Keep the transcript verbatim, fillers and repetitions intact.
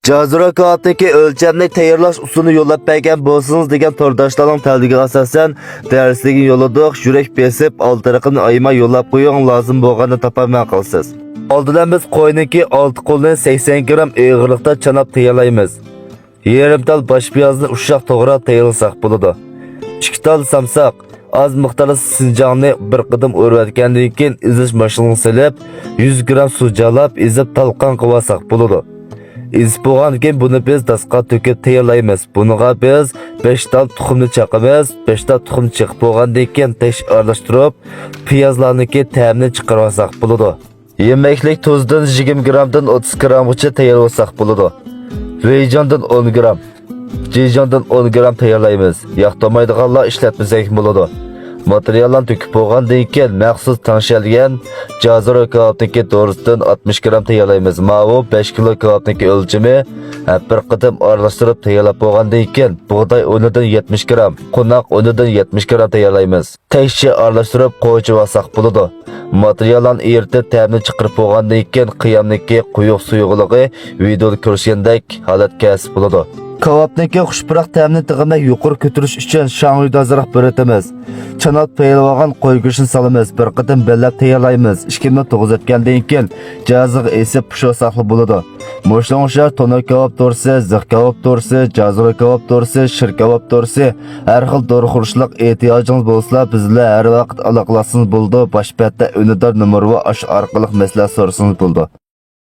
جازىرا كاۋاپتىكى ئۆلچەملىك تەييارلاش ئۇسۇلىنى يوللاپ بەرگەن بولسىڭىز دېگەن تورداشلارنىڭ تەلىپىگە ئاساسەن، دەرسلىكنى يوللىدۇق. يۈرەك بېسىپ، ئالدى رەقەمنى ئايىماي يوللاپ قويۇڭ، لازىم بولغاندا تاپالماي قالىسىز. ئالدى بىلەن بىز قوينىڭكى ئالتە قولىنى سەكسەن گرام ئېغىرلىقتا چاناپ تەييارلايمىز. يېرىم تال باش پىيازنى ئۇششاق توغراپ تەييارلىساق بولىدۇ. ئىككى تال سامساق، ئاز مىقداردا سىنجاڭنى بىر قېتىم ئورۇۋەتكەندىن كېيىن، ئېزىش ماشىنىغا سېلىپ، يۈز گرام سۇ جالاپ، ئېزىپ تالقان قىلىۋالساق بولىدۇ. ئېزىپ بولغاندىن كېيىن، بۇنى بىز داسقا تۆكۈپ تەييارلايمىز. بۇنىڭغا بىز بەش تال تۇخۇمنى چاقىمىز. بەش تال تۇخۇم چېقىپ بولغاندىن كېيىن، تەكشى ئارىلاشتۇرۇپ، پىيازلارنىڭكى تەمىنى چىقىرىۋالساق بولىدۇ. يېمەكلىك تۇزىدىن يىگىرمە گرامدىن ئوتتۇز گرامغىچە تەييارلىساق بولىدۇ. ۋېيجاڭدىن ئون گرام، جىجاڭدىن ئون گرام تەييارلايمىز. ياقتۇرمايدىغانلار ئىشلەتمىسەكمۇ بولىدۇ. ماتېرىياللارنى تۆكۈپ بولغاندىن كېيىن، مەخسۇس تەڭشەلگەن جازىرا كاۋاپنىڭكى دورىسىدىن ئاتمىش گرام تەييارلايمىز. ماۋۇ بەش كىلو كاۋاپنىڭكى ئۆلچىمى. ھەم بىر قېتىم ئارىلاشتۇرۇپ تەييارلاپ بولغاندىن كېيىن، بۇغداي ئۇنىدىن يەتمىش گرام، قوناق ئۇنىدىن يەتمىش گرام تەييارلايمىز. تەكشى ئارىلاشتۇرۇپ قويۇۋالساق بولىدۇ. ماتېرىياللارنى ئېرىتىپ، تەمىنى چىقىرىپ بولغاندىن كېيىن، قىيامنىڭكى قويۇق سۇيۇقلۇقى ۋىدېئودا كۆرسىتىلگەندەك ھالەتكە كەلسە بولىدۇ. كاۋاپنىڭكى خۇش پۇراق تەمىنى تېخىمۇ يۇقىرى كۆتۈرۈش ئۈچۈن، شاڭيۈدە ئازراق بېرىتىمىز. چاناپ تەييارلىۋالغان قوي گۆشىنى سالىمىز. بىر قېتىم بەللەپ تەييارلايمىز. ئىككى مىنۇت توغرىسى ئۆتكەندىن كېيىن، جازىغا ئېسىپ پىشۇرساقلا بولىدۇ. مۇشۇنىڭغا ئوخشاش تونۇر كاۋاپ دورىسى، زىخ كاۋاپ دورىسى، جازىرا كاۋاپ دورىسى، شىر كاۋاپ دورىسى، ھەر خىل دورىخورلۇق ئېھتىياجىڭىز بولسىلا، بىز بىلەن ھەر ۋاقىت ئالاقىلاشسىڭىز بولىدۇ. باش بەتتە ئۈندىدار نومۇرى بار، ئاشۇ ئارقىلىق مەسلىھەت سورىسىڭىز بولىدۇ.